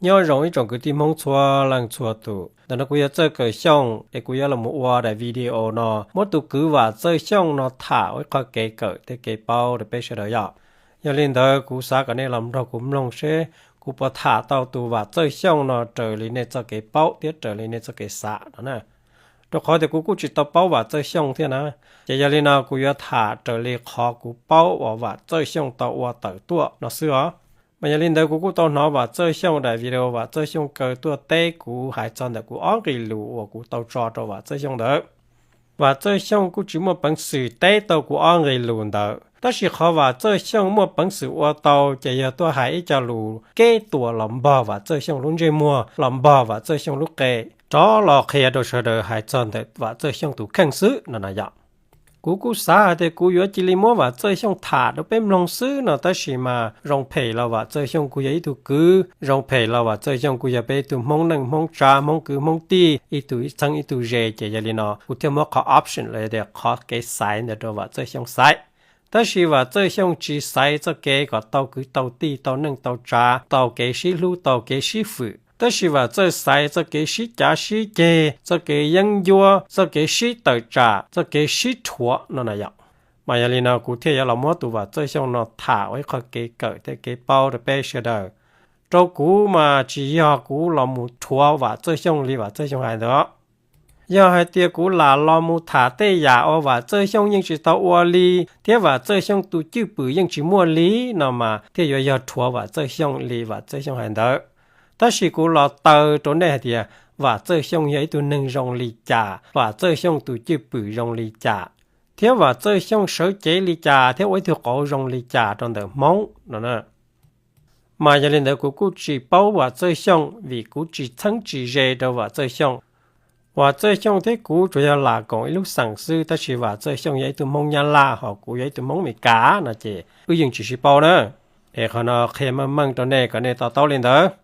Nyob zoo ib tsoom kwv tij Hmoob txhua leej txhua tus, ntawm no kuv yog Txawj Kawm Xyooj es kuv yuav los mus ua daim video no muab tus kwv Vam Txawj Xyooj no tham ua ib qho kev kawm thiab kev paub rau peb sawv daws yom. Yog li ntawd kuv xav kom nej los nrog kuv mloog seb kuv puas tham tau tus Vam Txawj Xyooj no raws li nej txoj kev paub thiab raws li nej txoj kev xav no na. Rau qhov tias kuv kuj tsis tau paub Vam Txawj Xyooj thiab na, ces yog li no kuv yuav tham raws li qhov kuv paub uas Vam Txawj Xyooj tau ua tawm tuaj no xwb os. Mas yog li ntawd kuv kuj tau hnov Vam Txawj Xyooj daim video Vam Txawj Xyooj kaw tuaj teb kuv hais txog ntawm kuv ob nqe lus uas kuv tau tso rau Vam Txawj Xyooj ntawd. Vam Txawj Xyooj kuj tsis muaj peev xwm teb tau kuv ob nqe lus ntawd, tab sis qhov Vam Txawj Xyooj muaj peev xwm ua tau ces yog tuaj hais ib co lus keb tuas los npog Vam Txawj Xyooj lub ntsej muag, los npog Vam Txawj Xyooj lub qe, rov los qhia rau sawv daws hais txog ntawm Vam Txawj Xyooj tus kheej xwb no na yom. Kuv kuj xav hais tias kuv yuav cia li muab Vam Txawj Xyooj tham rau peb mloog xwb no, tab sis mas zoo phem los Vam Txawj Xyooj kuj yog ib tug kwv, zoo phem los Vam Txawj Xyooj kuj yog peb ib tug Hmoob neej Hmoob tsav, Hmoob kwv Hmoob tij, ib tug ib txheeb ib tug ze, ces yog li no kuv thiaj muab qhov option los yog tias qhov kev xaiv ntawd rau Vam Txawj Xyooj xaiv. Tab sis Vam Txawj Xyooj tsis xaiv txoj kev kom tau kwv tau tij, tau neej tau tsav, tau kev sib hlub, tau kev sib fwm, tab sis Vam Txawj xaiv txoj kev sib cav sib ceg, txoj kev yeeb ncuab, txoj kev sib tawm tsam, txoj kev sib rhuav no na yom. Mas yog li no kuv thiaj yuav los muab tus Vam Txawj Xyooj no tham ua ib qho kev kawm thiab kev paub rau peb sawv daws. Rau kuv mas tsis yog kuv los mus rhuav Vam Txawj Xyooj li Vam Txawj Xyooj hais ntawd. Yog hais tias kuv lam los mus tham tej yam uas Vam Txawj Xyooj yeej tsis tau ua li, thiab Vam Txawj Xyooj tus cwj pwm yeej tsis muaj li no mas thiaj yuav yog rhuav Vam Txawj Xyooj li Vam Txawj Xyooj hais ntawd. Tab sis kuv los taw rau nej hais tias Vam Txawj Xyooj yog ib tug neeg zoo li cas, Vam Txawj Xyooj tus cwj pwm zoo li cas, thiab Vam Txawj Xyooj sawv cev li cas thiab ua ib tug qauv zoo li cas rau ntawm Hmoob no. Mas yog li ntawd kuv kuj tsis paub Vam Txawj Xyooj vim kuv tsis txheeb tsis ze rau Vam Txawj Xyooj. Vam Txawj Xyooj thiab kuv tsuas yog lam koom ib lub xeem xwb, tab sis Vam Txawj Xyooj yog ib tug Hmoob Nyab Laj ho kuv yog ib tug Hmoob Amelikas no ces wb yeej tsis sib paub na. Es qhov no qhia meej meej rau nej kom nej to taub li ntawd.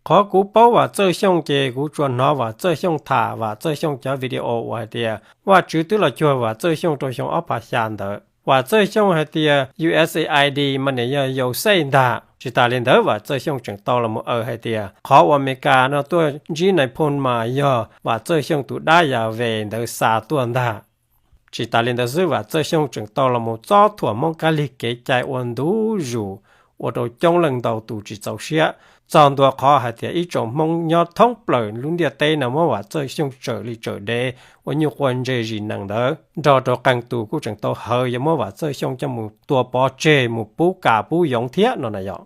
Qhov kuv paub Vam Txawj Xyooj ces kuv tsuas hnov Vam Txawj Xyooj tham Vam Txawj Xyooj cov video uas hais tias Vajtswv twb los cuag Vam Txawj Xyooj rau xyoo ob phav xya ntawd. Vam Txawj Xyooj hais tias U S A I D mas nws yog Yauxej ntag. Tsis tas li ntawd Vam Txawj Xyooj tseem tau los mus aws hais tias qhov uas Amelikas no tuaj ntsib Nais Phoo mas yog Vam Txawj Xyooj tus dab Yaves ntawd xa tuaj ntag. Tsis tas li ntawd xwb Vam Txawj Xyooj tseem tau los mus txob thuam Hmoob kab lig kev cai ua ntu zus, ua rau coob leej ntau tus tsis txaus siab, txog ntua qhov hais tias ib tsoom Hmoob nyob thoob plaws lub ntiaj teb no muab Vam Txawj Xyooj tsawm li tsawm dev, ua nyuj quaj ntse zis nees ntawd, nrog rau qee tus kuj tseem tau hawv yuav muab Vam Txawj Xyooj coj mus tua pov tseg mus pub kam pub yoov thiab no na yom.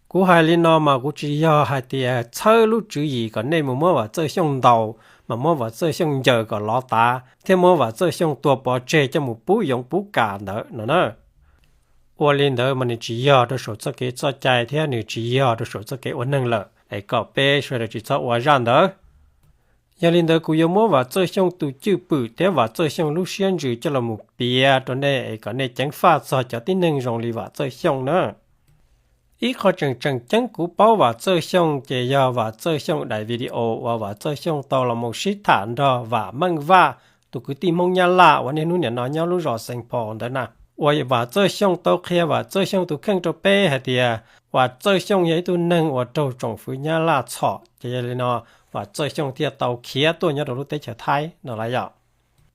Kuv hais li no mas kuv tsis yog hais tias txhawb lub tswv yim kom nej mus muab Vam Txawj Xyooj ntaus, mas muab Vam Txawj Xyooj ncaws kom lov tav thiab muab Vam Txawj Xyooj tua pov tseg coj mus pub yoov pub kam ntawd no na. Ua li ntawd mas nws tsis yog rau saum txoj kev txoj cai thiab nws tsis yog rau saum txoj kev ua neeg lawm, es kom peb sawv daws tsis txhob ua zaj ntawd. Yog li ntawd kuv yuav muab Vam Txawj Xyooj tus cwj pwm thiab Vam Txawj Xyooj lub siab ntsws coj los mus piav rau nej es kom nej ceev faj txog cov tib neeg zoo li Vam Txawj Xyooj na. Ib qho tseem tseem ceeb kuv paub Vam Txawj Xyooj ces yog Vam Txawj Xyooj daim video uas Vam Txawj Xyooj tau los mus sib tham nrog Vam Meej Vaj, tus kwv tij Hmoob Nyab Laj uas niaj hnub nim no nyob lub zos Xeev Phos ntawd na, uas Vam Txawj Xyooj tau qhia Vam Txawj Xyooj tus kheej rau peb hais tias Vam Txawj Xyooj yog ib tug neeg uas raug tsoom fwv Nyab Laj txhom, ces yog li no Vam Txawj Xyooj thiaj tau khiav tuaj nyob rau lub teb chaws Thaib no lawm yom.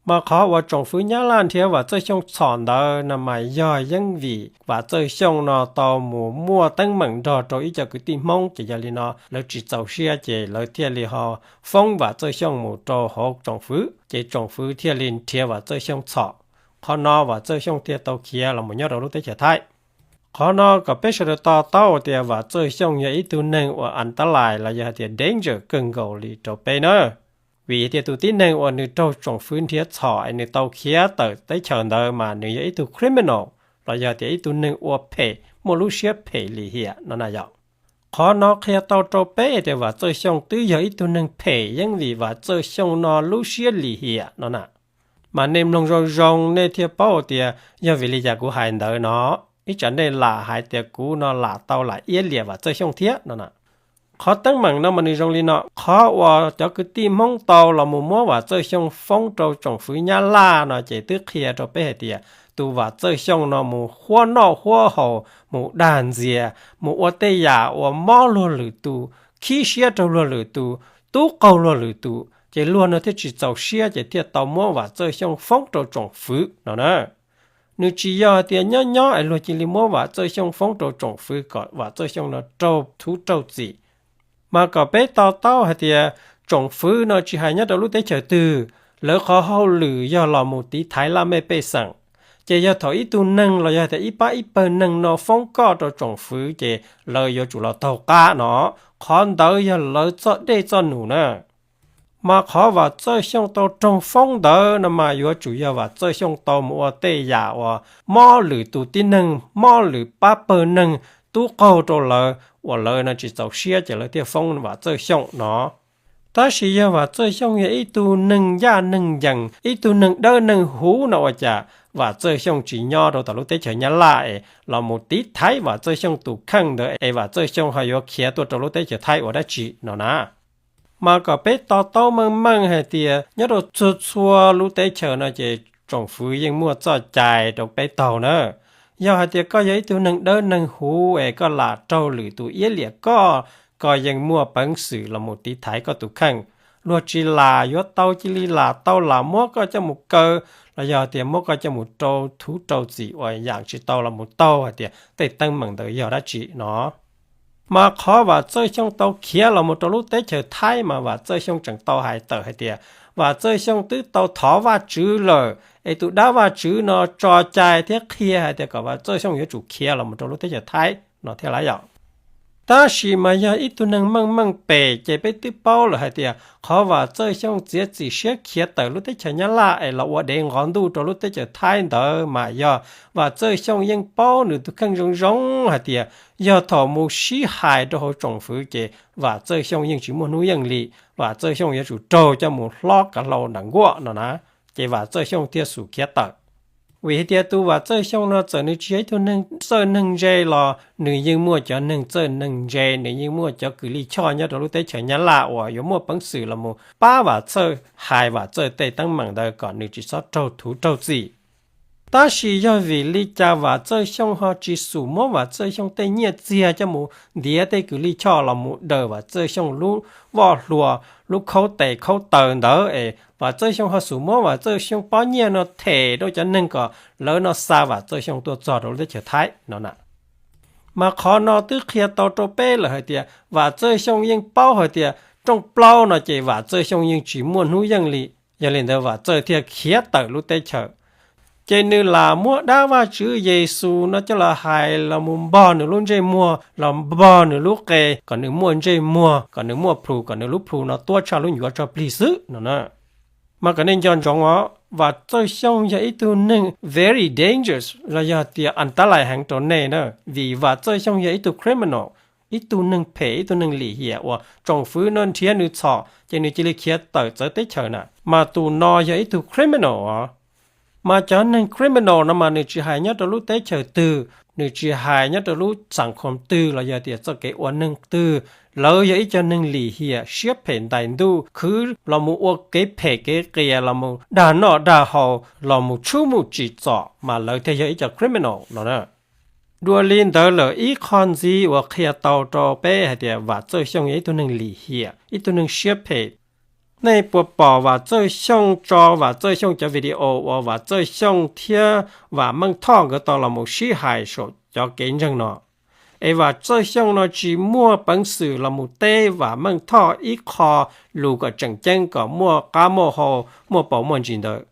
Mas qhov uas tsoom fwv Nyab Laj nrhiav Vam Txawj Xyooj txhom ntawd no mas yog yeeb vim Vam Txawj Xyooj no tau mus muaj teeb meem nrog rau ib co kwv tij Hmoob, ces yog li no lawv tsis txaus siab ces lawv thiaj li ho foob Vam Txawj Xyooj mus rau hauv tsoom fwv, ces tsoom fwv thiaj li nrhiav Vam Txawj Xyooj txhom. Qhov no Vam Txawj Xyooj thiaj tau khiav los mus nyob rau lub teb chaws Thaib. Qhov no kom peb sawv daws to taub tias Vam Txawj Xyooj yog ib tug neeg uas antalais los yog hais tias danger kawg nkaus li rau peb na. Vim tias tus tib neeg uas nws raug tsoom fwv nrhiav txhom es nws tau khiav tawm teb chaws ntawd mas nws yog ib tug criminal, los yog tias ib tug neeg ua phem muaj lub siab phem lim hiam no na yom. Qhov no qhia tau rau peb tias Vam Txawj Xyooj twb yog ib tug neeg phem yeeb vim Vam Txawj Xyooj no lub siab lim hiam no na. Mas nej mloog zoo zoo nej thiaj paub tias yog vim li cas kuv hais ntawd no. Ib tsam nej lam hais tias kuv no lam tau lam iab liam Vam Txawj Xyooj thiab no na. Qhov teeb meem no mas nws zoo li no, qhov uas cov kwv tij Hmoob tau los mus muab Vam Txawj Xyooj foob rau tsoom fwv Nyab Laj no ces twb qhia rau peb hais tias tus Vam Txawj Xyooj no mus huab noj huab haus, mus dag ntxias, mus ua tej yam uas mob luag lwm tus khib siab rau luag lwm tus, tub qaug luag lwm tus, ces luag no thiaj tsis txaus siab ces thiaj tau muab Vam Txawj Xyooj foob rau tsoom fwv no na. Nws tsis yog hais tias nyob nyob es luag cia li muab Vam Txawj Xyooj foob rau tsoom fwv kom Vam Txawj Xyooj no raug thuv raug txim. Mas kom peb to taub hais tias tsoom fwv no tsis hais nyob rau lub teb chaws twg, lawv qhov hauj lwm yog los mus tiv thaiv laj mej pej xeem. Ces yog thaum ib tug neeg los yog tias ib pab ib pawg neeg no foob koj rau tsoom fwv ces lawv yuav tsum los taug qab no, qhov ntawd yog lawv txoj dej txoj num na. Mas qhov Vam Txawj Xyooj tau raug foob ntawd no mas yuav tsum yog Vam Txawj Xyooj tau mus ua tej yam uas mob lwm tus tib neeg, mob lwm pab pawg neeg, tub qaug rau lawv uas lawv no tsis txaus siab ces lawv thiaj foob Vam Txawj Xyooj no. Tab sis yog Vam Txawj Xyooj yog ib tug neeg ncaj neeg ncees, ib tug neeg dawb neeg huv no ua cas Vam Txawj Xyooj tsis nyob rau tom lub teb chaws Nyab Laj es los mus tiv thaiv Vam Txawj Xyooj tus kheej ntawd es Vam Txawj Xyooj ho yuav khiav tuaj rau lub teb chaws Thaib ua dab tsi no na. Mas kom peb to taub meej meej hais tias nyob rau txhua txhua lub teb chaws no ces tsoom fwv yeej muaj txoj cai rau peb taug na. Yog hais tias koj yog ib tug neeg dawb neeg huv es koj lam raug lwm tus iab liam koj, koj yeej muaj peev xwm los mus tiv thaiv koj tus kheej. Luag tsis lam yuav tau cia li lam tau, lam muab koj coj mus kaw, los yog tias muab koj coj mus rau thuv rau txim uas yam tsis tau los mus taug hais tias tej teeb meem ntawd yog dab tsi no. Mas qhov Vam Txawj Xyooj tau khiav los mus rau lub teb chaws Thaib mas Vam Txawj Xyooj tseem tau hais tawm hais tias Vam Txawj Xyooj twb tau thov Vajtswv lawm es tus dab Vajtswv no tso cai thiab qhia hais tias kom Vam Txawj Xyooj yuav tsum khiav los mus rau lub teb chaws Thaib no thiab lauj yom. Tab sis mas yog ib tug neeg meej meej pem ces peb twb paub lawm hais tias qhov Vam Txawj Xyooj txiav txim siab khiav tawm lub teb chaws Nyab Laj es los ua dev nqov ntuj rau lub teb chaws Thaib ntawd mas yog Vam Txawj Xyooj yeej paub nws tus kheej zoo zoo hais tias yog thaum mus sib hais rau hauv tsoom fwv ces Vam Txawj Xyooj yeej tsis muaj hnub yeej li, Vam Txawj Xyooj yuav tsum raug coj mus hlob kav hlau nram nkuaj no na, ces Vam Txawj Xyooj thiaj xum khiav tawm. Vim hais tias tus Vam Txawj Xyooj no txawm nws tsis yog ib tug neeg txawj neeg ntse los nws yeej muaj cov neeg txawj neeg ntse, nws yeej muaj cov kws lij choj nyob rau lub teb chaws Nyab Laj uas yuav muaj peev xwm los mus pab Vam Txawj hais Vam Txawj tej teeb meem ntawd kom nws tsis txhob raug thuv raug txim. Tab sis yog vim li cas Vam Txawj Xyooj ho tsis xum muab Vam Txawj Xyooj tej nyiaj txiag coj mus ntiav tej kws lij choj los mus daws Vam Txawj Xyooj lub voj hlua, lub khaub tes khaub taw ntawd es Vam Txawj Xyooj ho xum muab Vam Txawj Xyooj pob nyiaj no them rau cov neeg kom lawv no xa Vam Txawj Xyooj tuaj txog rau lub teb chaws Thaib no na. Mas qhov no twb qhia tau rau peb lawm hais tias Vam Txawj Xyooj yeej paub hais tias rooj plaub no ces Vam Txawj Xyooj yeej tsis muaj hnub yeej li. Yog li ntawd Vam Txawj thiaj khiav tawm lub teb chaws. Ces nws lam muab dab Vajtswv Yexus no coj los hais los mus npog nws lub ntsej muag, los npog nws lub qe kom nws muaj ntsej muag, kom nws muaj plhus, kom nws lub plhu no tuab tshaj lub ncuav tshaj plig xwb no na. Mas kom nej nco ntsoov os, Vam Txawj Xyooj yog ib tug neeg very dangerous los yog tias antalais heev rau nej na, vim Vam Txawj Xyooj yog ib tug criminal, ib tug neeg phem, ib tug neeg lim hiam uas tsoom fwv no nrhiav nws txhom ces nws cia li khiav tawm txawv teb chaws na. Mas tus no yog ib tug criminal os. Mas cov neeg criminal no mas nws tsis hais nyob rau lub teb chaws twg, nws tsis hais nyob rau lub xam khoom twg los yog tias txoj kev ua neeg twg, lawv yog ib co neeg lim hiam siab phem ntais ntuj, khwv los mus ua kev phem kev qias, los mus dag noj dag haus, los mus tshub mus tsim txom, mas lawv thiaj yog ib co criminal no na. Dua li ntawd lawm, ib qho ntxiv uas qhia tau rau peb hais tias Vam Txawj Xyooj yog ib tug neeg lim hiam, ib tug neeg siab phem. Nej puas pom Vam Txawj Xyooj tso Vam Txawj Xyooj cov video uas Vam Txawj Xyooj thiab Vam Meej Thoj nkawd tau los mus sib hais saum cov kev ntseeg no? Es Vam Txawj Xyooj no tsis muaj peev xwm los mus teb Vam Meej Thoj ib qho lus kom tseem ceeb kom muaj qab muaj hau, muaj paus muaj ntsis ntawd.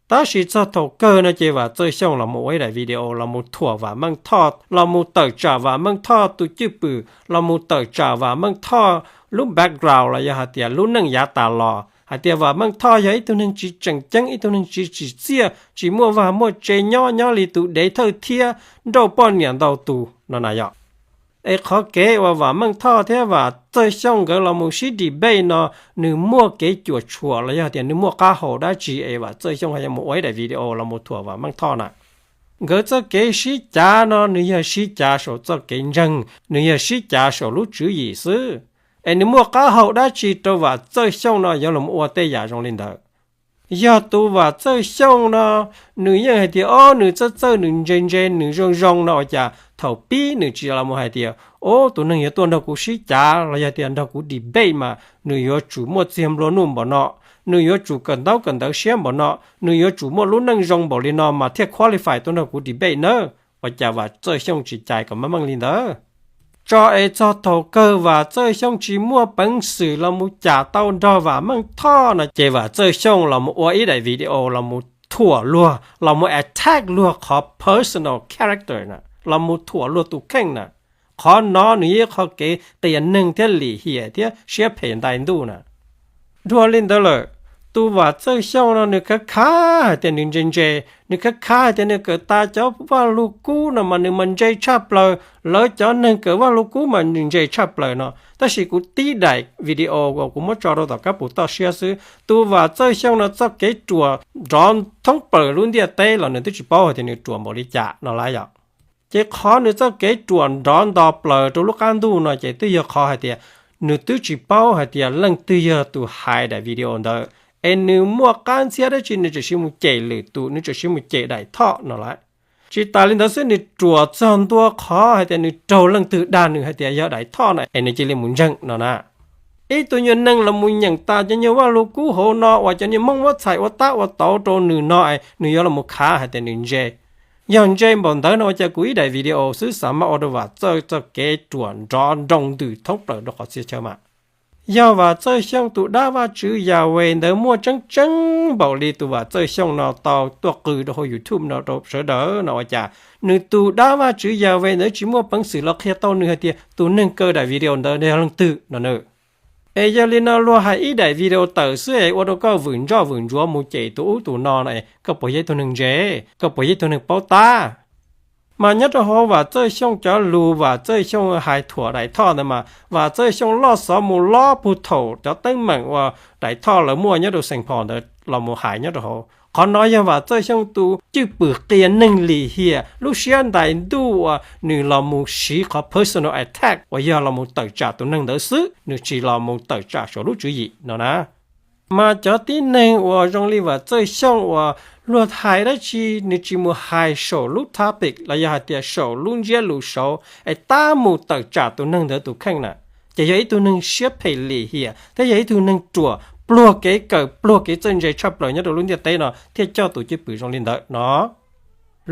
Tab sis txog thaum kawg no ces Vam Txawj Xyooj los mus ua ib daim video los mus thuam Vam Meej Thoj, los mus tawm tsam Vam Meej Thoj tus cwj pwm, los mus tawm tsam Vam Meej Thoj lub background los yog hais tias lub neej yav tas los, hais tias Vam Meej Thoj yog ib tug neeg tsis tseem ceeb, ib tug neeg tsis tsim txiaj, tsis muaj vaj muaj tse, nyob nyob li tus dev thawj thiab nrauj poj niam ntau tus no na yom. Es qhov kev uas Vam Meej Thoj thiab Vam Txawj Xyooj nkawd los mus sib debate no, nws muaj kev cuam tshuam los yog tias nws muaj qab hau dab tsi es Vam Txawj Xyooj ho yuav mus ua ib daim video los mus thuam Vam Meej Thoj na? Nkawd txoj kev sib cav no nws yog sib cav saum txoj kev ntseeg, nws yog sib cav saum lub tswv yim xwb. Es nws muaj qab hau dab tsi rau Vam Txawj Xyooj no yuav los ua tej yam zoo li ntawd? Yog tus Vam Txawj Xyooj no, nws yeej hais tias, o, nws txawj txawj, nws ntse ntse, nws zoo zoo no ua cas thaum pib nws tsis los mus hais tias, o, tus neeg yuav tuaj nrog kuv sib cav los yog tias nrog kuv debate mas nws yuav tsum muaj txiag nplua nuj npaum no, nws yuav tsum kawm ntaub kawm ntawv siab npaum no, nws yuav tsum muaj lub neej zoo npaum li no mas thiaj qualify tuaj nrog kuv debate nawb. Ua cas Vam Txawj Xyooj tsis cais kom meej meej li ntawd? Tso es txog thaum kawg Vam Txawj Xyooj tsis muaj peev xwm los mus cam tau nrog Vam Meej Thoj no ces Vam Txawj Xyooj los mus ua ib daim video los mus thuam luag, los mus attack luag qhov personal character na, los mus thuam luag tus kheej na. Qhov no nws yog ib qho kev qias neeg thiab lim hiam thiab siab phem ntais ntuj na. Dhau li ntawd lawm, tus Vam Txawj Xyooj no nws khav khav hais tias nws ntse ntse, nws khav khav hais tias nws kawm tas cov Vaj Lug Kub no mas nws mas ntse tshaj plaws, lawv cov neeg kawm Vaj Lug Kub mas nws ntse tshaj plaws no. Tab sis kuv tib daim video uas kuv muab tso rau tom kab pus toj siab xwb, tus Vam Txawj Xyooj no txoj kev ruam nrov thoob plaws lub ntiaj teb los nws twb tsis paub hais tias nws ruam npaum li cas no lawm yom. Ces qhov nws txoj kev ruam nrov nto plaws rau lub qab ntuj no ces twb yog qhov hais tias nws twb tsis paub hais tias leej twg yog tus hais daim video ntawd, es nws muaj qab ntxhiab dab tsi nws tseem siv mus cem lwm tus, nws tseem siv mus cem Daim Thoj no lawm. Tsis tas li ntawd xwb, nws ruam txog ntua qhov hais tias nws raug leej twg dag nws hais tias yog Daim Thoj no es nws cia li mus ntseeg no na. Ib tug nyuag neeg los mus nyeem tas cov nyuag Vaj Lug Kub hauv no uas cov niag Hmoob muab txhais ua tab ua tauv rau nws no es nws yuav los mus khav hais tias nws ntse. Yog ntse npaum ntawd no ua cas kuv ib daim video xwb xav mas ua rau Vam Txawj txoj kev ruam nrov nroo ntws thoob plaws rau qhov txhia chaw mas. Yog Vam Txawj Xyooj tus dab Vajtswv Yahweh ntawd muaj tseeb tseeb npaum li tus Vam Txawj Xyooj no tau tuaj qw rau hauv YouTube no rau sawv daws no ua cas nws tus dab Vajtswv Yahweh ntawd tsis muaj peev xwm los qhia tau nws hais tias tus neeg kaw daim video ntawd yog leej twg no na. Es yog li no luag hais ib daim video tawm xwb es ua rau koj vwm ntsoj vwm ntsuav mus cem tus ub tus no no es koj puas yog ib tug neeg ntse, koj puas yog ib tug neeg paub tab? Mas nyob rau hauv Vam Txawj Xyooj cov lus Vam Txawj Xyooj hais thuam Daim Thoj ntawd mas Vam Txawj Xyooj loj xov mus lob puag thaum cov teeb meem uas Daim Thoj lawv muaj nyob rau Saint Paul ntawd los mus hais nyob rau hauv. Qhov no yog Vam Txawj Xyooj tus cwj pwm qias neeg lim hiam, lub siab ntais ntuj uas nws los mus siv qhov personal attack uas yog los mus tawm tsam tus neeg ntawd xwb, nws tsis los mus tawm tsam saum lub tswv yim no na. Mas cov tib neeg uas zoo li Vam Txawj Xyooj uas luag hais dab tsi nws tsis mus hais saum lub topic los yog hais tias saum lub ntsiab lus saud es tab mus tawm tsam tus neeg ntawd tus kheej na, ces yog ib tug neeg siab phem lim hiam thiab yog ib tug neeg ruam pluag kev kawm pluag kev txawj ntse tshaj plaws nyob rau lub ntiaj teb no thiaj coj tus cwj pwm zoo li ntawd no.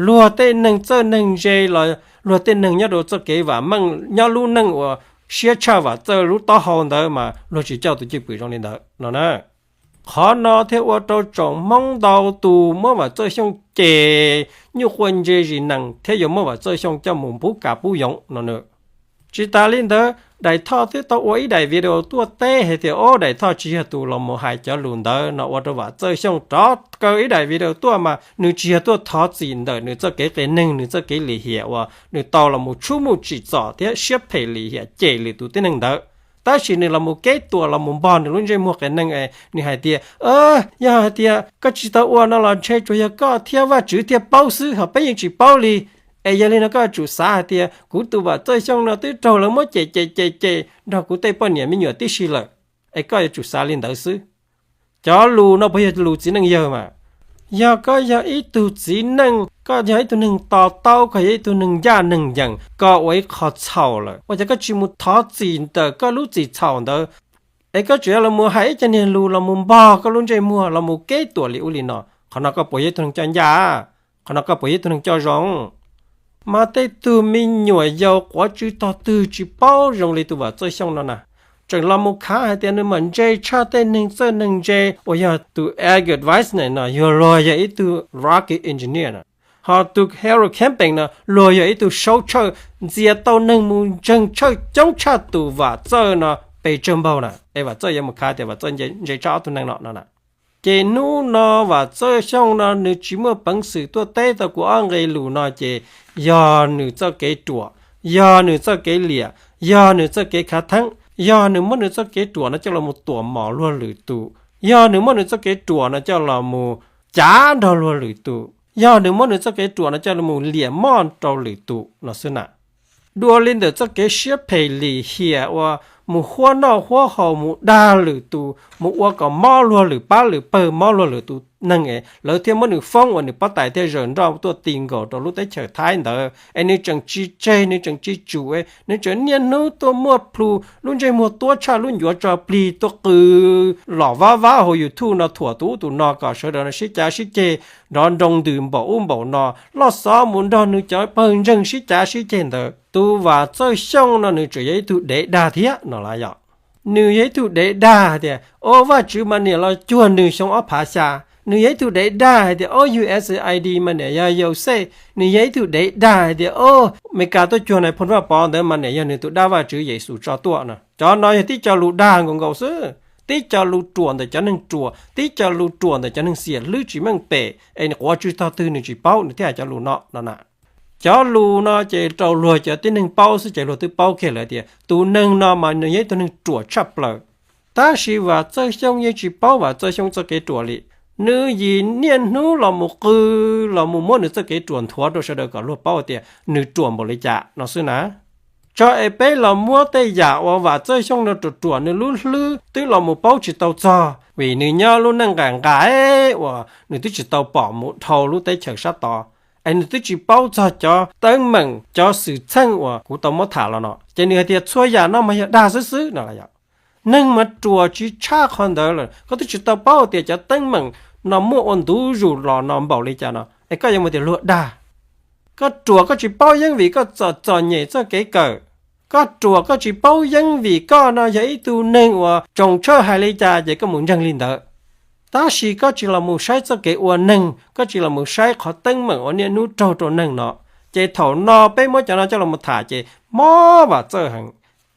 Luag tej neeg txawj neeg ntse los luag tej neeg nyob rau txoj kev vam meej nyob lub neej uas siab tshaj Vam Txawj lub taub hau ntawd mas luag tsis coj tus cwj pwm zoo li ntawd no na. Qhov no thiaj ua rau tsoom Hmoob ntau tus muab Vam Txawj Xyooj cem nyuj quaj ntse zis nees thiab yuav muab Vam Txawj Xyooj coj mus pub kav pub yoov no na. Tsis tas li ntawd, Daim Thoj twb tau ua ib daim video tuaj teb hais tias, o, Daim Thoj tsis yog tus los mus hais cov lus ntawd no, ua rau Vam Txawj Xyooj rov kaw ib daim video tuaj mas nws tsis yog tuaj thov txim ntawm nws txoj kev qias neeg, nws txoj kev lim hiam uas nws tau los mus tshub muj tsim txom thiab siab phem lim hiam cem lwm tus tib neeg ntawd. Tab sis nws los mus keb tuam los mus npog nws lub ntsej muag qias neeg es nws hais tias, yog hais tias koj tsis tau ua no los ntshe tsuas yog koj thiab Vajtswv thiaj paub xwb, ho peb yeej tsis paub li. Es yog li no koj yuav tsum xav hais tias kuv tus Vam Txawj Xyooj no twb raug lawv muab cem cem cem cem nrog kuv tej poj niam me nyuam tib si lawm, es koj yuav tsum xav li ntawd xwb. Cov lus no puas yog lus txiv neej yawg mas? Yog koj yog ib tug txiv neej, koj yog ib tug neeg to taub, koj yog ib tug neeg ncaj neeg ncees, koj ua ib qho txhaum lawm, ua cas koj tsis mus thov txim ntawm koj lub txim txhaum ntawd, es koj tseem yuav los mus hais ib co niag lus los mus npog koj lub ntsej muag los mus keb tuam li ub li no? Qhov no koj puas yog ib tug neeg coj ncaj? Qhov no koj puas yog ib tug neeg coj zoo? Mas tej tug me nyuam yaus quav tsw tog twg tsis paub zoo li tus Vam Txawj Xyooj no na, tseem los mus khav hais tias nws mam ntse tshaj tej neeg txawj neeg ntse uas yog tus Edgar Weisner no, yog luag yog ib tug rocket engineer na, ho tus Harold Camping no luag yog ib tug saub tshawj ntxias tau neeg mus ntseeg tshawj coob tshaj tus Vam Txawj no pes tsawg npaug na, es Vam Txawj yuav mus khav tias Vam Txawj ntse tshaj ob tug neeg no no na. Ces hnub no Vam Txawj Xyooj no nws tsis muaj peev xwm tuaj teb tau kuv ob nqe lus no ces yog nws txoj kev ruam, yog nws txoj kev liam, yog nws txoj kev khav theeb, yog nws muab nws txoj kev ruam no coj los mus tuam mom luag lwm tus, yog nws muab nws txoj kev ruam no coj los mus cav nrog luag lwm tus, yog nws muab nws txoj kev ruam no coj los mus liam moj rau lwm tus no xwb na. Dua li ntawm txoj kev siab phem lim hiam uas mus huab noj huab haus, mus dag lwm tus, mus ua kom mob luag lwm pab lwm pawg, mob luag lwm tus neeg es lawv thiaj muab nws foob uas nws pob tais thiaj zaws nroj tuaj ti nkaus rau lub teb chaws Thaib ntawd es nws tseem tsis tseg, nws tseem tsis tsum, nws tseem niaj hnub tuaj muaj plhu lub ntsej muag tuab tshaj lub ncuav tso plig tuaj qw lom vab vab hauv YouTube no thuam tus ub tus no kom sawv daws no sib cav sib ceg, nrov nroo ntws npaum ub npaum no, loj xov mus nrog nws cov pawg ntseeg sib cav sib ceg ntawd. Tus Vam Txawj Xyooj no nws tseem yog ib tug dev dag thiab no las yom. Nws yog ib tug dev dag tias, o, Vajtswv mas niam los cuag nws xyoo ob phav xya. Nws yog ib tug dev dag hais tias, o, U S A I D mas niam yog Yauxej. Nws yog ib tug dev dag hais tias, o, Amelikas tuaj cuag nais phoo Vaj Pov ntawd mas niam yog nws tus dab Vajtswv Yexus tso tuaj no. Cov no yog tib co lus dag nkaus nkaus xwb, tib co lus ruam ntawm cov neeg ruam, tib co lus ruam ntawm cov neeg xiam hlwb tsis meej pem es nws quav tswv tog twg nws tsis paub nws thiaj hais cov lus no no na. Cov lus no ces rau luag cov tib neeg paub xwb ces luag twb paub kiag lawm tias tus neeg no mas nws yog ib tug neeg ruam tshaj plaws. Tab sis Vam Txawj Xyooj yeej tsis paub Vam Txawj Xyooj txoj kev ruam li. Nws yim niaj hnub los mus qw, los mus muab nws txoj kev ruam nthuav rau sawv daws kom luag paub tias nws ruam npaum li cas no xwb na. Tso es peb los muab tej yam uas Vam Txawj Xyooj no ruam ruam nws lub hlwb twb los mus paub tsis tau txog vim nws nyob lub neej nqa nqa uas nws twb tsis tau pom mus dhau lub teb chaws sab tod, es nws twb tsis paub txog cov teeb meem cov xwm txheej uas kuv tau muab tham los no ces nws hais tias txhua yam no mas yog dag xwb xwb no las yom. Neeg mas ruam tsis tshaj qhov ntawd lawm, koj twb tsis tau paub tias cov teeb meem no muaj ua ntu zus los no npaum li cas no es koj yuav mus tias luag dag. Koj ruam koj tsis paub yeeb vim koj txom txom nyem txoj kev kawm. Koj ruam koj tsis paub yeeb vim koj no yog ib tug neeg uas tsoos tshawj hais li cas ces koj mus ntseeg li ntawd. Tab sis koj tsis los mus saib txoj kev ua neeg, koj tsis los mus saib qhov teeb meem uas niaj hnub raug rau neeg no, ces thaum no peb muab cov no coj los tham ces mob Vam Txawj heev,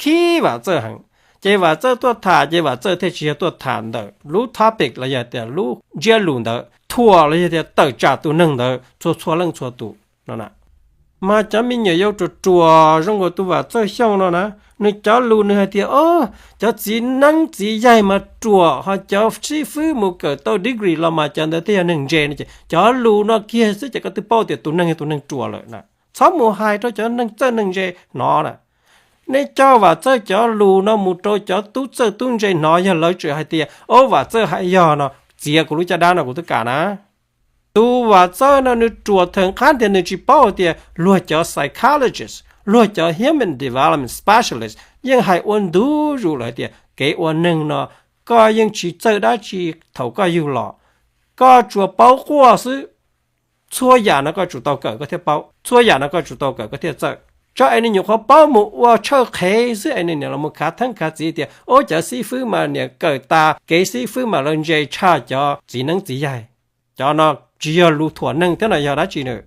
khib Vam Txawj heev. Ces Vam Txawj tuaj tham ces Vam Txawj thiaj tsis yog tuaj tham ntawm lub topic los yog tias lub ntsiab lus ntawd thuam los yog tias tawm tsam tus neeg ntawd txhua txhua leej txhua tus no. Mas cov me nyuam yaus ruam ruam zoo nkaus tus Vam Txawj Xyooj no na, nws cov lus nws hais tias, o, cov txiv neeb txiv yaig mas ruam, ho cov xib fwb mus kawm tau degree los mas cov ntawd thiaj yog neeg ntse no ces cov lus no kiag xwb ces koj twb paub tias tus neeg yog tus neeg ruam lawm na. Txhob mus hais rau cov neeg txawj neeg ntse hnov na. Nej coj Vam Txawj cov lus no mus rau cov tub txawj tub ntse hnov, yog lawv tseem hais tias, o, Vam Txawj hais yog no, txiav kuv lub caj dab no kuv twb kam na. Tus Vam Txawj no nws ruam theem qab tias nws tsis paub tias luag cov psychologist, luag cov human development specialist yeej hais ua ntu zus lawm hais tias kev ua neeg no koj yeej tsis txawj dab tsi thaum koj yug los, koj tsuas paub quaj xwb. Txhua yam no koj tsum tau kawm koj thiaj paub, txhua yam no koj tsum tau kawm koj thiaj txawj. Tso es nws nyuam qhuav paub mus ua tshawj qhev xwb es nws niam los mus khav theeb khav txiv tias, o, cov xib fwb mas niam kawm tas kev xib fwb mas lawv ntse tshaj cov txiv neeb txiv yaig. Cov no tsis yog lus thuam neeg thiab no yog dab tsi nws?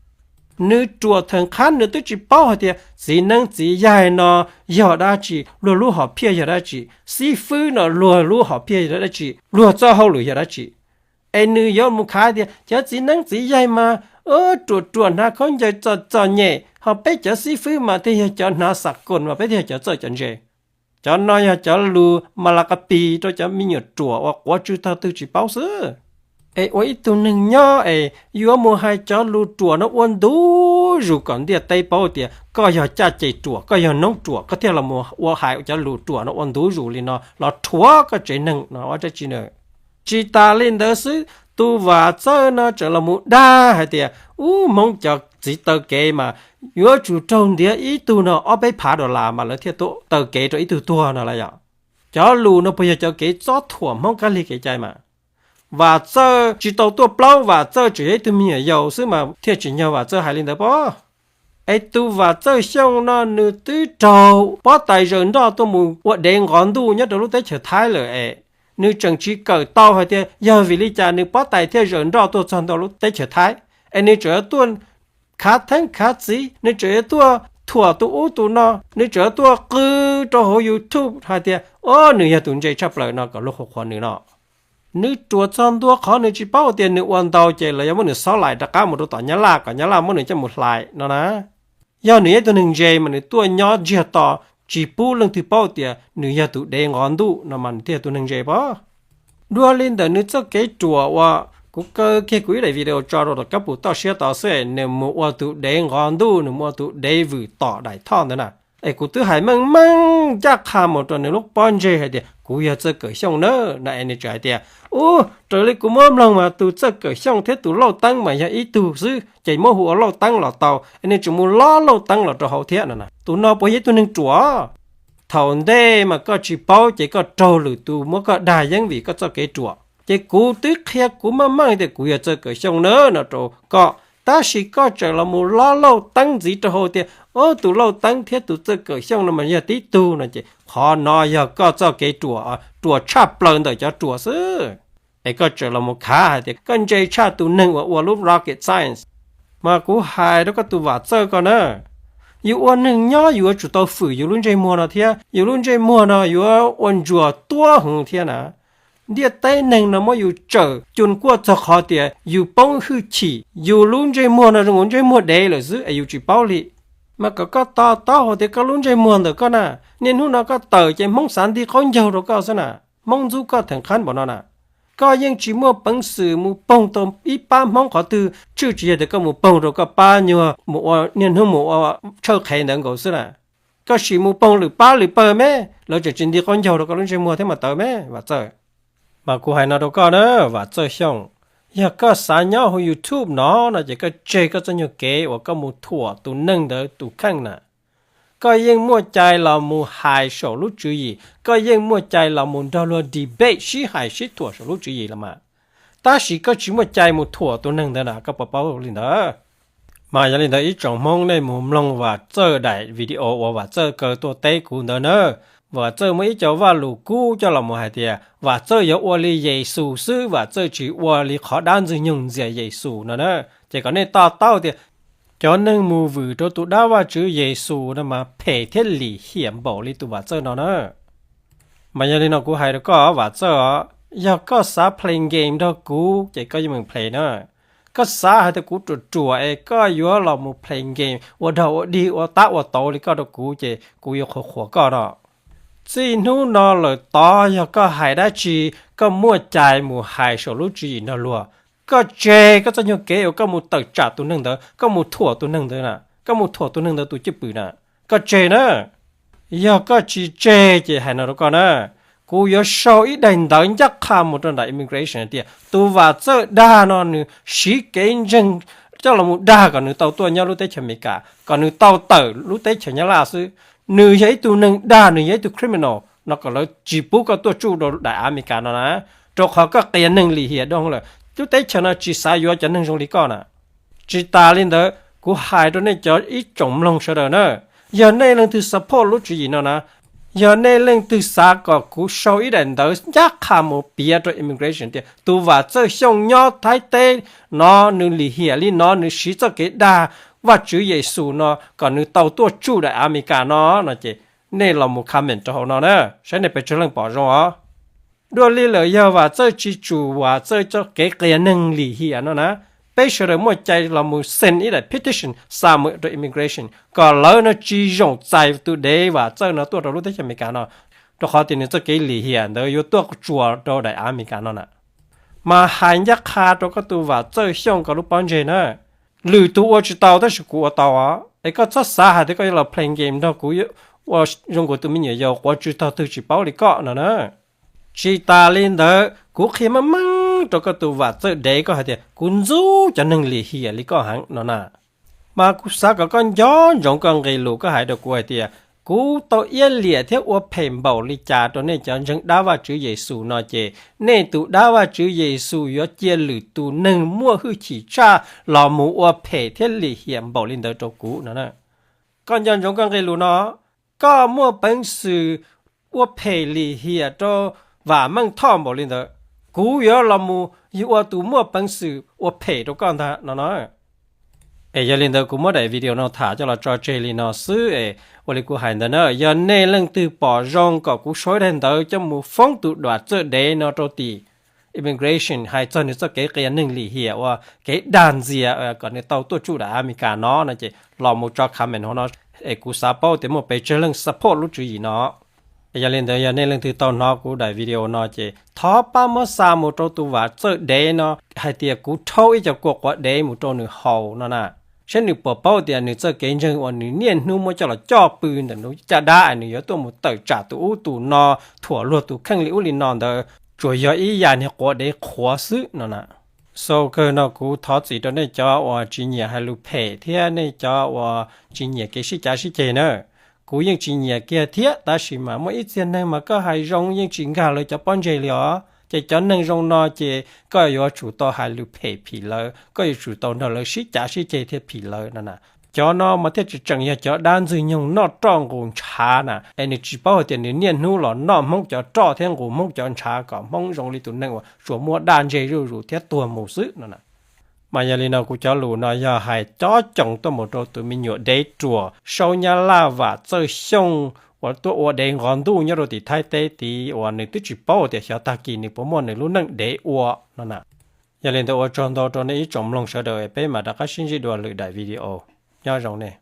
Nws ruam theem qab nws twb tsis paub hais tias txiv neeb txiv yaig no yog dab tsi, luag lub hom phiaj yog dab tsi, xib fwb no luag lub hom phiaj yog dab tsi, luag txoj hauj lwm yog dab tsi. Es nws yuav mus khav tias cov txiv neeb txiv yaig mas ruam ruam hnav khaub ncaws txom txom nyem, ho peb cov xib fwb mas thiaj yog cov hnav xam koos mas peb thiaj yog cov txawj cov ntse. Cov no yog cov lus mas las qas pis rau cov me nyuam ruam uas quav tswv tog twg tsis paub xwb. Es ua ib tug neeg nyob es yuav mus hais cov lus ruam no ua ntu zus kom ntiaj teb paub tias koj yog caj ces ruam, koj yog noob ruam, koj thiaj los mus ua hais cov lus ruam no ua ntu zus li no los rhuav koj tsev neeg no ua dab tsi na. Tsis tas li ntawd xwb, tus Vam Txawj no tseem los mus dag hais tias, ub, Hmoob cov txiv taw kev mas yuav tsum raug ntiav ib tug no ob peb phav dollar mas lawv thiaj tuaj taw kev rau ib tug tuag no las yom. Cov lus no puas yog cov kev txob thuam Hmoob kab lig kev cai mas? Vam Txawj tsis tau tuaj plaub, Vam Txawj tseem yog ib tug me nyuam yaus xwb mas thiaj tsim nyog Vam Txawj hais li ntawd pob. Es tus Vam Txawj Xyooj no nws twb raug pob tais zaws nroj tuaj mus ua dev nqov ntuj nyob rau lub teb chaws Thaib lawm es nws tseem tsis kawm tau hais tias yog vim li cas nws pob tais thiaj zaws nroj tuaj txog ntua lub teb chaws Thaib. Es nws tseem yuav tuaj khav theeb khav txiv, nws tseem yuav tuaj thuam tus ub tus no, nws tseem yuav tuaj qw rau hauv YouTube hais tias, o, nws yog tus ntse tshaj plaws no kom luag qhuas qhuas nws no. Nws ruam txog ntua qhov nws tsis paub tias nws ua ntau ces lawv yuav muab nws xob laim rov qab mus rau tom Nyab Laj kom Nyab Laj muab nws coj mus hlais no na. Yog nws yog ib tug neeg ntse mas nws tuaj nyob ntsiag to, tsis pub leej twg paub tias nws yog tus dev nqov ntuj no mas nws thiaj yog tus neeg ntse pob. Dua li ntawm nws txoj kev ruam uas kuv kaw kiag kuv ib daim video tso rau tom kab pus toj siab tod xwb, nws mus ua tus dev nqov ntuj, nws mus ua tus dev vwm tom daim thoj ntawd na. Es kuv twb hais meej meej ncaj qha mus rau nws lub pob ntseg hais tias kuv yog Txawj Kawm Xyooj na no es nws tseem hais tias, ub, raws li kuv muab mloog mas tus Txawj Kawm Xyooj thiab tus Lauj Teeb mas yog ib tug xwb ces muab hu ua Lauj Teeb los tau es nws tseem mus lob Lauj Teeb los rau hauv thiab no na. Tus no puas yog ib tug neeg ruam? Thaum ntej mas koj tsis paub ces koj raug lwm tus muab koj dag yeeb vim koj txoj kev ruam. Ces kuv twb qhia kuv meej meej tias kuv yog Txawj Kawm Xyooj na no rau koj, tab sis koj tseem los mus lob Lauj Teeb ntxiv rau hauv tias, o, tus Lauj Teeb thiab tus Txawj Kawm Xyooj no mas yog tib tug no ces qhov no yog koj txoj kev ruam, ruam tshaj plaws ntawm cov ruam xwb. Es koj tseem los mus khav hais tias koj ntse tshaj tus neeg uas ua lub rocket science. Mas kuv hais rau koj tus Vam Txawj ko na, yus ua neeg nyob yus yuav tsum tau fwm yus lub ntsej muag no thiab, yus lub ntsej muag no yuav ua ntsuas tuab heev thiab na. Ntiaj teb neeg no muab yus tsawm cu kuaj txog qhov tias yus poob hwj chim, yus lub ntsej muag no zoo nkaus ntsej muag dev lawm xwb es yus tsis paub li. Mas kom koj to taub hais tias koj lub ntsej muag ntawm koj na, niaj hnub no koj tawm ces Hmoob xav nti qaub ncaug rau koj xwb na, Hmoob ntxub koj theem qhab npaum no na. Koj yeej tsis muaj peev xwm mus poog tau ib pab Hmoob qhov twg, tshwj tsis yog tias koj mus poog rau koj pab nyuag mus ua niaj hnub mus ua tshawj qhev ntawd nkaus xwb na. Koj sim mus poog lwm pab lwm pawg me, lawv tseem tsis nti qaub ncaug rau koj lub ntsej muag thiab mas tawv me Vam Txawj. Mas kuv hais no rau koj na, Vam Txawj Xyooj, yog koj xav nyob hauv YouTube no no ces koj tseg koj txoj nyuag kev uas koj mus thuam tus neeg ntawd tus kheej na. Koj yeej muaj cai los mus hais saum lub tswv yim, koj yeej muaj cai los mus nrog luag debate sib hais sib thuam saum lub tswv yim los mas, tab sis koj tsis muaj cai mus thuam tus neeg ntawd na, koj puas paub li ntawd? Mas yog li ntawd ib tsoom Hmoob nej mus mloog Vam Txawj daim video uas Vam Txawj kaw tuaj teb kuv ntawd na, Vam Txawj muaj ib co vaj lus kub coj los mus hais tias Vam Txawj yuav ua li Yexus xwb, Vam Txawj tsis ua li qhov dab Ntxwg Nyoog ntxias Yexus no na. Ces kom nej to taub tias cov neeg mus vwm rau tus dab Vajtswv Yexus no mas phem thiab lim hiam npaum li tus Vam Txawj no na. Mas yog li no kuv hais rau koj Vam Txawj os, yog koj xav play game nrog kuv ces koj yeej meem play na. Koj xav hais tias kuv ruam ruam es koj yuav los mus play game ua dog ua dig ua tab ua tauv li koj rau kuv ces kuv yuav qhuas qhuas koj no. Txij hnub no lawm tod yog koj hais dab tsi, koj muaj cai mus hais saum lub tswv yim nrog luag. Koj tseg koj txoj nyuag kev uas koj mus tawm tsam tus neeg ntawd, koj mus thuam tus neeg ntawd na, koj mus thuam tus neeg ntawd tus cwj pwm na, koj tseg na. Yog koj tsis tseg ces hais no rau koj na, kuv yuav sau ib daim ntawv ncaj qha mus rau nram immigration hais tias tus Vam Txawj dag no nws siv kev ntseeg coj los mus dag kom nws tau tuaj nyob lub teb chaws Amelikas, kom nws tau tawm lub teb chaws Nyab Laj xwb. Nws yog ib tug neeg dag, nws yog ib tug criminal no kom lawv tsis pub koj tuaj tsuj rau daim Amelikas no na, rau qhov koj qias neeg lim hiam dhau lawm. Lub teb chaws no tsis xav yuav cov neeg zoo li koj na. Tsis tas li ntawd, kuv hais rau nej cov ib tsoom mloog sawv daws na, yog nej leej twg support lub tswv yim no na, yog nej leej twg xav kom kuv sau ib daim ntawv ncaj qha mus piav rau immigration tias tus Vam Txawj Xyooj nyob Thaib teb no nws lim hiam li no, nws siv txoj kev dag Vajtswv Yexus no kom nws tau tuaj tsuj daim Amelikas no no ces nej los mus comment rau hauv no na, saib nej pes tsawg leej pom zoo os. Dua li lawm yog Vam Txawj tsis tsum Vam Txawj txoj kev qias neeg lim hiam no na, peb sawv daws muaj cai los mus send ib daim petition xa mus rau immigration kom lawv no tsis zoo txais tus dev Vam Txawj no tuaj rau lub teb chaws Amelikas no, rau qhov tias nws txoj kev lim hiam ntawd yuav tuaj tsuas rau daim Amelikas no na. Mas hais ncaj qha rau koj tus Vam Txawj Xyooj ko lub pob ntseg na, lwm tus ua tsis tau tab sis kuv ua tau os. Es koj txhob xav hais tias koj yuav los play game nrog kuv ua zoo nkaus tus me nyuam yaus quav tsw tog twg tsis paub li koj no na. Tsis tas li ntawd, kuv qhia meej meej rau koj tus Vam Txawj dev koj hais tias kuv ntxub cov neeg lim hiam li koj heev no na. Mas kuv xav kom koj nco ntsoov koj nqe lus koj hais rau kuv hais tias kuv tau iab liam thiab ua phem npaum li cas rau nej cov ntseeg dab Vajtswv Yexus no ces nej tus dab Vajtswv Yexus yuav cia lwm tus neeg muaj hwj chim tshaj los mus ua phem thiab lim hiam npaum li ntawd rau kuv no. Koj nco ntsoov koj nqe lus no, koj muaj peev xwm ua phem lim hiam rau Vam Meej Thoj npaum li ntawd, kuv yuav los mus yug ua tus muaj peev xwm ua phem rau koj ntag no no. Es yog li ntawd kuv muab daim video no tham coj los tso tseg li no xwb es ua li kuv hais ntawd na, yog nej leej twg pom zoo kom kuv sau ib daim ntawv coj mus foob tus Vam Txawj dev no rau tim immigration hais txog nws txoj kev qias neeg lim hiam ua kev dag ntxias kom nws tau tuaj tsuj daim Amelikas no no ces los mus tso comment hauv no es kuv xav paub tias muaj pes tsawg leej support lub tswv yim no. Yog li ntawd yog nej leej twg tau hnov kuv daim video no ces thov pab muab xa mus rau tus Vam Txawj dev no hais tias kuv rhaub ib co kua quav dev mus rau nws haus no na. saib nws puas paub tias nws txoj kev ntseeg uas nws niaj hnub muab coj los coj pw ntawm nws caj dab es nws yuav tuaj mus tawm tsam tus ub tus no, thuam luag tus kheej li ub li no ntawd tsuas yog ib yam niag quav dev qhuav xwb no na. Xaus kawg no kuv thov txim rau nej cov uas tsis nyiam hais lus phem thiab nej cov uas tsis nyiam kev sib cav sib ceg na. Kuv yeej tsis nyiam kiag thiab, tab sis mas muaj ib txhia neeg mas koj hais zoo yeej tsis nkag lawv cov pob ntseg li os. Ces cov neeg zoo no ces koj yuav tsum tau hais lus phem phim lawv, koj yuav tsum tau nrog lawv sib cav sib ceg thiaj phim lawv no na. Cov no mas thiaj tsis tseem yog cov dab ntxwg nyoog noj roj nqus ntshav na, es nws tsis paub hais tias nws niaj hnub los noj Hmoob cov roj thiab nqus Hmoob cov ntshav kom Hmoob zoo li tus neeg uas tsuas muaj daj ntseg zuj zus thiab tuag mus xwb no na. Mas yog li no kuv cov lus no yog hais cob coos tuaj mus rau tus me nyuam dev ruam Saub Nyab Laj Vam Txawj Xyooj uas tuaj ua dev nqov ntuj nyob rau tim Thaib teb tid uas nws twb tsis paub tias xyov tag kis nws puas muaj nws lub neej dev ua no na. Yog li ntawd ua tsaug ntau rau nej ib tsoom mloog sawv daws, peb mam rov qab sib ntsib dua lwm daim video. Nyob zoo nej.